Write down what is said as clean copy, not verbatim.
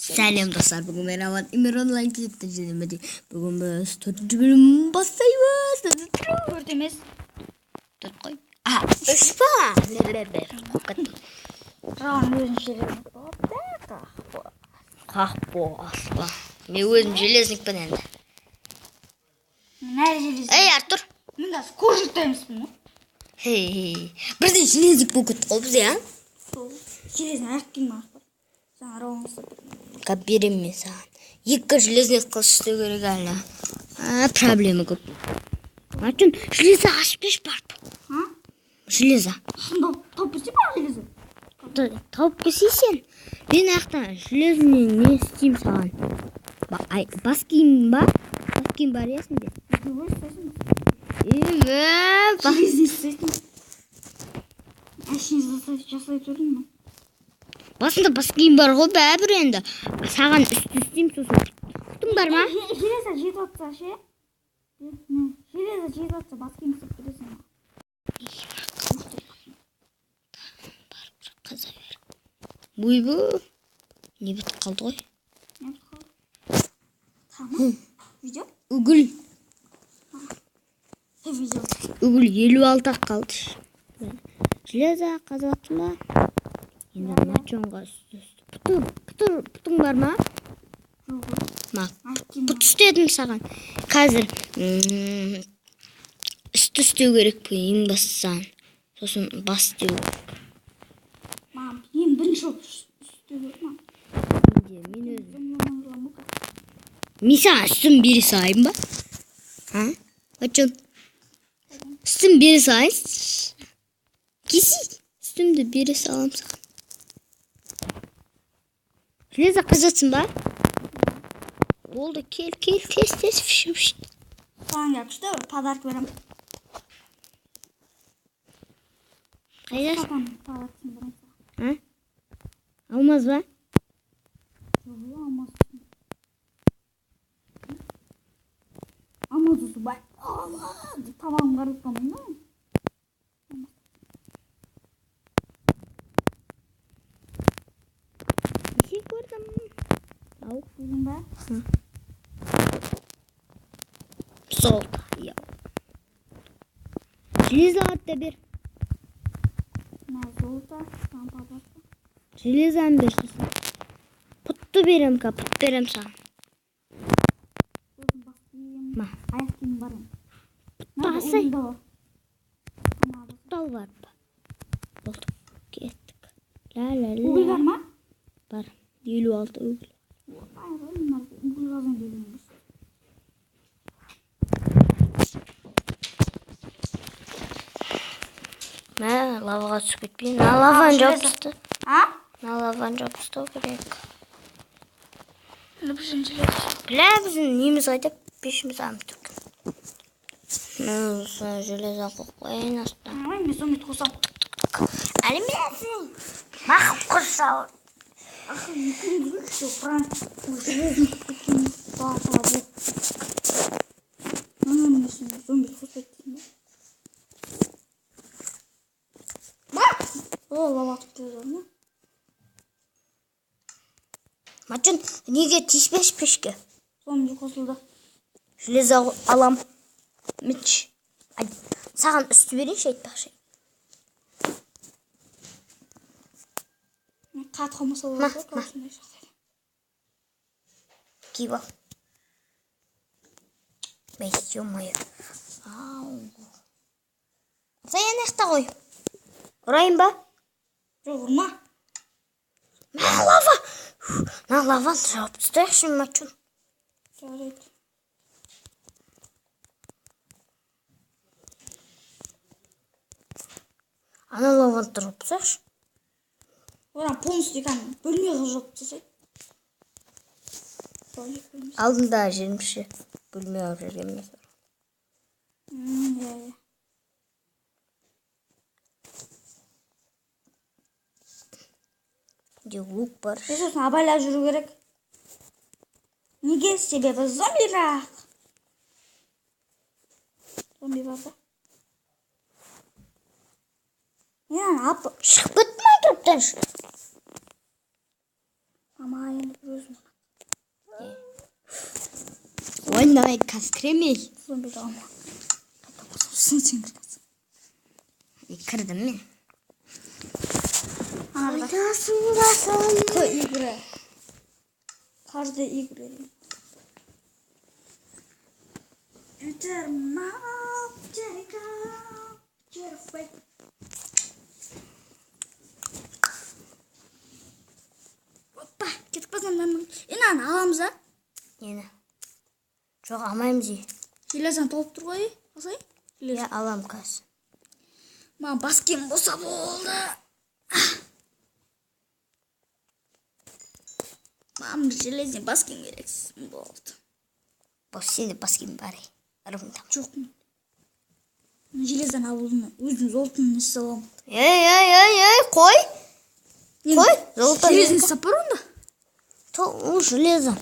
Сәлем, достар! Бүгін мен Аман Эмир онлайн клипті және бүгін біз төртінші бөлім бастаймыз. Төрт емес. Төрт қой. А, үш па? Қуып кеттім. Рауан өзін железник болып та. Қақпо, аспа. Мен өзім железникпін енді. Мен әлі железник. Ей, Артур. Мен қазір кожникта емеспін ғой. Хей, бірден железник болып кеттік қой біз, иә? Сол. Железный аяқ киім бар. Жаңа Рауан ұстап тұр. Кап беремін мен саған. Екі железный қылыш істеу керек әлі. А, проблема көп. Артур, железо ашып берші барып. А? Железо. Шын тауып берсе маған железо. Тауып келсей сен. Мен аяқта железный не істеймін саған? Ай, бас киім ба? Бас киім бар иә сенде? Екеуі істесін. Е, мә, Железный істесін. Әшейін жасай тұрдым мен. Басында бас киім бар ғой бәрібір енді. Саған үсті істеймін сосын. Құтың бар ма? Железо жетіп жатса ше? Не, железо жетіп жатса бас киім істеп бересің маған. Барып қаза бер. Ойбу. Не бітіп қалды ғой? Не бітіп қалды? Тамам. Видео? Угол. Е, видео. Угол 56 ақ қалды. Железо қазып жатсың ба? Енді мачонға үсті. Пұты, пұты, пұтың бар ма? Жоқ. Ма. Аяқ киім. Пұт істедім саған. Қазір үсті істеу керек ең бастысы. Сосын бас істеу керек. Маған ең бірінші болып істеу керек маған. Менде, мен өзім. Мен саған үстін бере салайын ба? А? Мачон. Үстін бере салайын. Кесі. Үстімді бере саламын саған. Железо қазатсың ба? Болды, кел, кел, тез, тез, фшу, фшу. Саған келіп күшті бір подарок беремін. Қайдасың? Папаның подаркасын беремін саған. А? Алмаз ба? Жоқ, алмаз. Алмаз осы бай. Алла деп тамағым қарап қалмаймын ба? Неше көрдім? Ау. Көрдің ба? Сол. Я. Железо да бер. Мына золото, саған подарка. Железоны бер сосын. Пұтты берем ка, пұт берем саған. Сосын бас киім, Ма. аяқ киім бар енді. Пұтты алсай. Мына бар. Ана бар. Пұтты ал барып. Болды. Кеттік. Ла ла Уголь ла. бар ма? Бар. 56 уголь. Ай, мына уголь қазан деген емес. Мә, лаваға түсіп кетпейін. Мына лаваны жауып таста. А? Мына лаваны жауып тастау керек. Енді біздің железо. Бля, біздің неміз қайда? Пешіміз алып тұр. Мен осы железо қойып қояйын астына. Ай, мен зомби қосамын. Әлі мен мақып қоса. Ақыл екеуміз ғой күшті құран. Железный кеткен бала бұл. Мына несін зомби қоспайды дейсің ба? Ба! О, лава атып келе жатыр ма? Мачун, неге тиіспеш пешке? Зомби қосылды. Железо алам. Міч. Ай, саған үсті берейінші айтпақшы. Мен қатты қалмаса Ма, болады ғой ма. осындай жағдайда. Киіп ал. Бәй, ё-моё. Ау. Сай ана жақта ғой. Ұрайын ба? Жоқ, ұрма. Мә, лава. Мына лаваны жауып тастайықшы, Мачун. Жарайды. Ана лаваны жауып тастайықшы. Одан полностью кәдімгі бөлме қылып жауып тастасай. Сол екі бөлме. Алдында жерімші бөлме алып жүрген емес. Иә, иә. Менде лук бар. Е, сосын абайлап жүру керек. Неге? Себебі зомбирақ. Зомби бар да. Мен ап Шығып кетті Майнкрафттан. Мама енді бір өзім Ойнамай, қазір кіремей. Зомби алма. Қайта қосылсын, сен кіргенсің. Кірдім мен. Ана Қайдасың? К игры. Каждая игры. Enter map, Jericho, Jericho. Опа, кетіп қалсам мынаны. Мынаны аламыз, а? Нені? Жоқ, алмаймыз ей. Железан толып тұр ғой, алсай? Иә, алам қазір. Маған бас киім болса болды. Маған бір железный бас киім керек болды. Бос, сенде бас киім бар ей. Ырымдап. Жоқ. Желездан алып, өзім өзім золотын не істей аламын. Ей, ей, ей, ей, қой. Қой, золото. Железный сап бар онда. Ол железо.